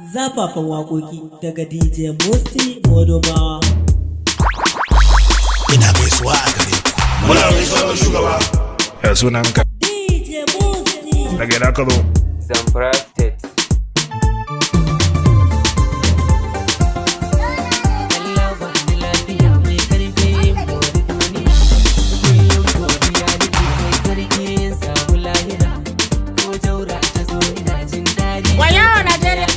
Zafafan waƙoƙi daga DJ Musti Modobawa. Ina gaisuwa a gare ku. Muna gaisuwa ga shugaba. Ya sunanka? DJ Musti. Daga ina ka zo? Zamfara State. Allah ba ni lafiya mai karfi mori duniya. Kullum godiya nake mai sarki in samu lahira. Ko jaura ta zo ina jin daɗi. Wayo Najeriya.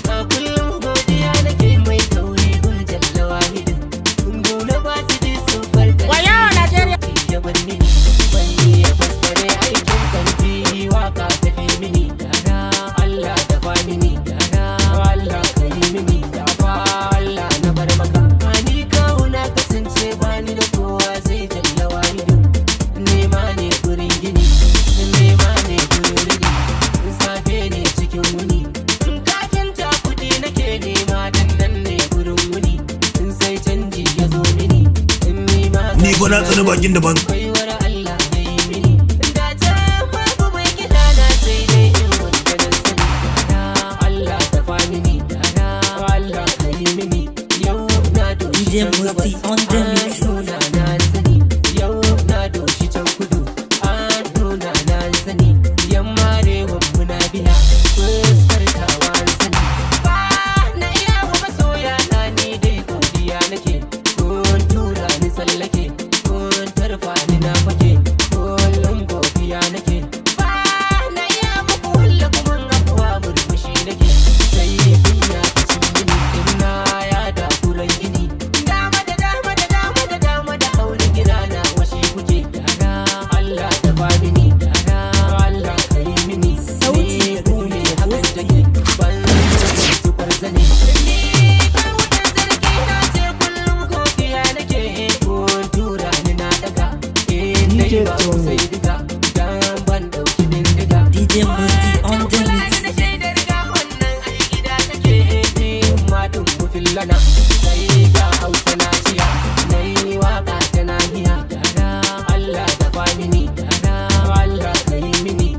A kullum godiya nake mai tauri gun jalla wahidin. Gona ba su ji sun farka. Wayo Najeriya. Ya bar mini. Ban iya fassare aikin karfi waka tafi mini. Dara Allah dafa mini. Dara Allah ka yi mini. Dafa Allah na bar maka. Ni kawo na kasance bani da kowa sai jalla wahidu. Nema ne gurin gini. Nema ne gurin rini. Safe ne cikin wuni. Kafin ta kuɗi nake nema dan nan ne gurin wuni. In sai canji ya zo mini. In nima Ni ko na tsani bakin daban. Baiwar Allah ya yi mini. Da can babu mai gida na sai dai in wanda na sani. Allah tafa mini. Allah ka yi mini. Yau na doshi DJ can Musti gabas. on the mix. An nuna na sani. Yau na doshi can kudu. An nuna na sani. Yamma arewa muna biya. Fuskar tawa an sani. Ba na iya wa masoya na ni dai godiya nake. Kun tura ni tsallake. Kun tarfa ni na fake. Kullum godiya nake. Ba na iya muku hulla kuma afuwa murmushi nake. Sai kunya ta cin mini ina ya da kuran gini. Dama da dama da dama da dama da hauli gida na washe kuke. Dara Allah ta fa mini. Dara Allah ka yi mini. Sauti Ni daga ku ne DJ hakan Musti. take. Ban san kwar zane. Ni kai wutan sarki na ce kullum godiya nake. Kun tura ni na daga. In dai DJ ba ku Tony. sai diga. Dan ban dauki bindiga. DJ Musti on the mix. Da shaidar ga wannan ai gida take madin mufillana sai ga Hausa na ciya na yi waka ta nahiya. Dara Allah dafa mini. Dara Allah ka yi mini.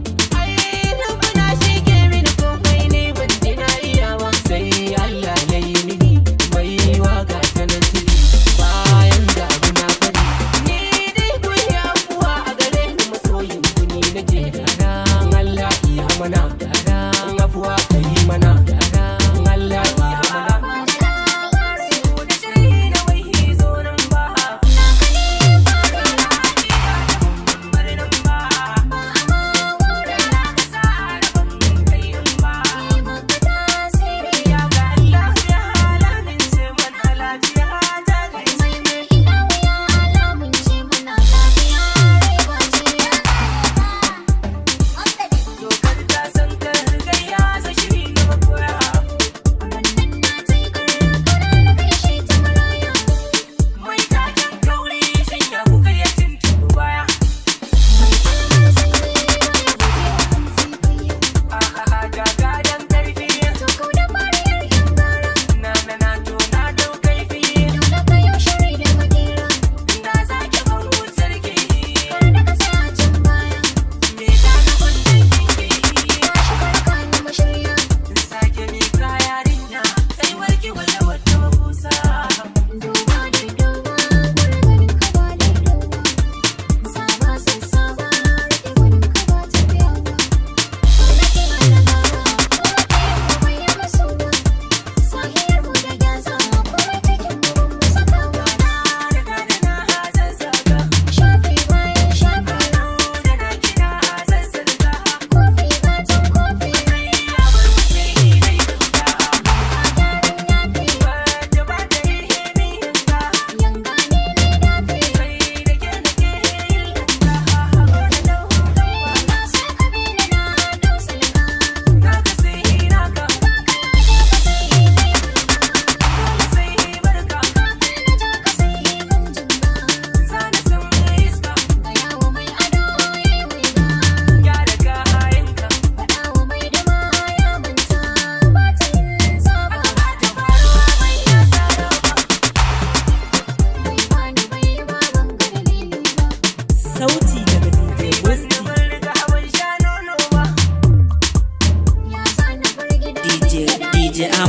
Ai rabbana shi ke mini komai ne ban ji na iyawa sai Allah ya yi mini mai waka ta nan ciki bayan damuna fari. Ni dai kun yi afuwa a gare ni masoyin ku ni nake. Dara Allah iya mana. Dara afuwa ka yi mana. Dara Allah iya mana.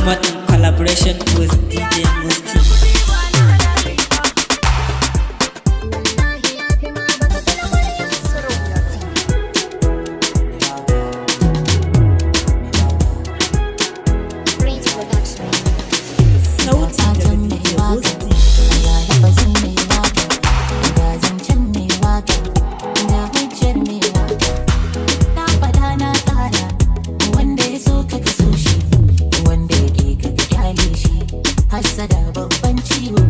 Ahmad in collaboration with DJ Musti. Wallahi ya fi ma baka ga na ƙwarya. Sarauniya TV. Prince Production. Sauti daga DJ Musti. Ga lafazin mai waka, ga zancen mai waka, ga hujjar mai waka. Na faɗa na ƙara, wanda ya so ka ka so shi, wanda ya ƙi ka ka kyale shi. Hassada babban ciwo,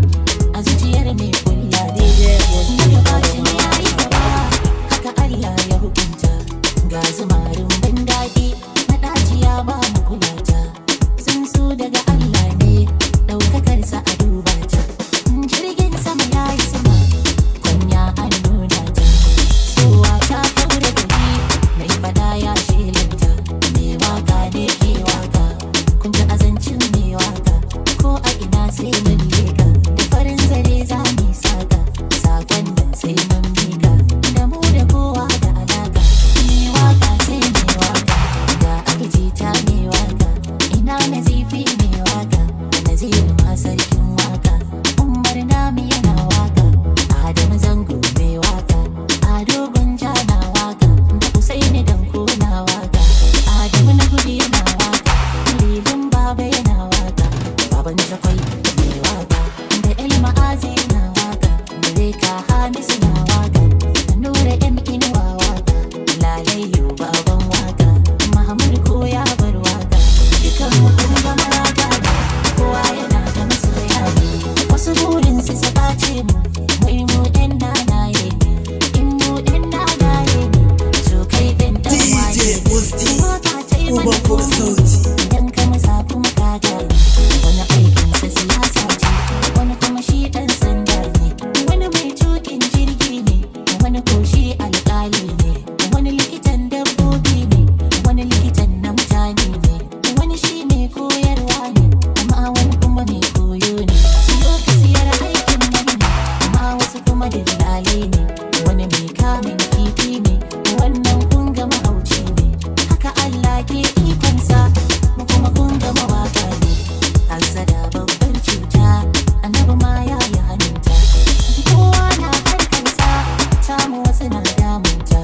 a zuciyar mai kulla. DJ Musti. Na gaba shi ne ya yi gaba, haka Allah ya hukunta. Ga zumarin ban daɗi, maɗaciya ba mu kula ta. Tsuntsu daga Allah ne, ɗaukakarsa a duba ta. Jirgin sama ya yi sama, kwanya an nuna ta. Tsowa ta kaura gari, mai fada ya shelanta. Mai waka ne ke waka, kun ji azancin mai waka. Ko a ina sai mun leka, da farin zare za mu yi saka. Sakon nan sai mun mika, da mu da kowa da alaka. Mai waka sai mai waka, ga aljita mai waka. Ina Nazifi mai waka, Naziru ma sarkin waka. Umar nami yana waka, Adamu Zango mai waka. Ado Gwanja na waka, da Usaini Danko na waka. Adamu na gudu yana waka, Lilin Baba yana waka. Baban Takwai mai waka, da El Ma'azi na waka. Bureka Hamisu na waka, Nura M Inuwa waka. Lalayo baban waka, Mahmud ko ya bar waka. Dukan mu kun ga mawaka ne, kowa yana da masoya ne. Wasu burin su su ɓace mu, wai mu ɗan nanaye ne. In mu ɗan nanaye ne, to kai ɗin ɗan waye DJ ne. Musti. Waka ta yi mana Uban buga komai, sauti. idan ka masa kuma ka gane. Wani aikinsa siyasa ce, wani kuma shi ɗan sanda ne. Wani mai tuƙin jirgi ne, wani ko shi alƙali ne. Wani likitan dabbobi ne, wani likitan na mutane ne. Wani shi mai koyarwa ne, amma wani kuma mai koyo ne. Siyo ka siyar aikin wani ne, amma wasu kuma dillalai ne. Wani mai kamun kifi ne, wannan kun ga mahauci ne. Haka Allah ke ikonsa, mu kuma kun ga mawaka ne. Hassada babbar cuta, annabi ma ya yi hannunta. Kowa na harkarsa, tamu wasu na damunta.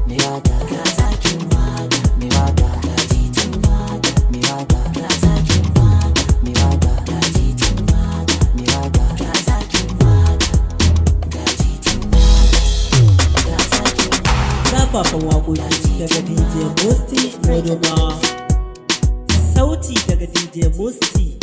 Mai waka ga zakin waka, mai waka ga jitin waka, mai waka ga zakin waka, mai waka ga jitin waka, mai waka ga zakin waka, ga jitin waka, ga zakin waka. Zafafan waƙoƙi daga DJ Musti Modoma. Sauti daga DJ Musti.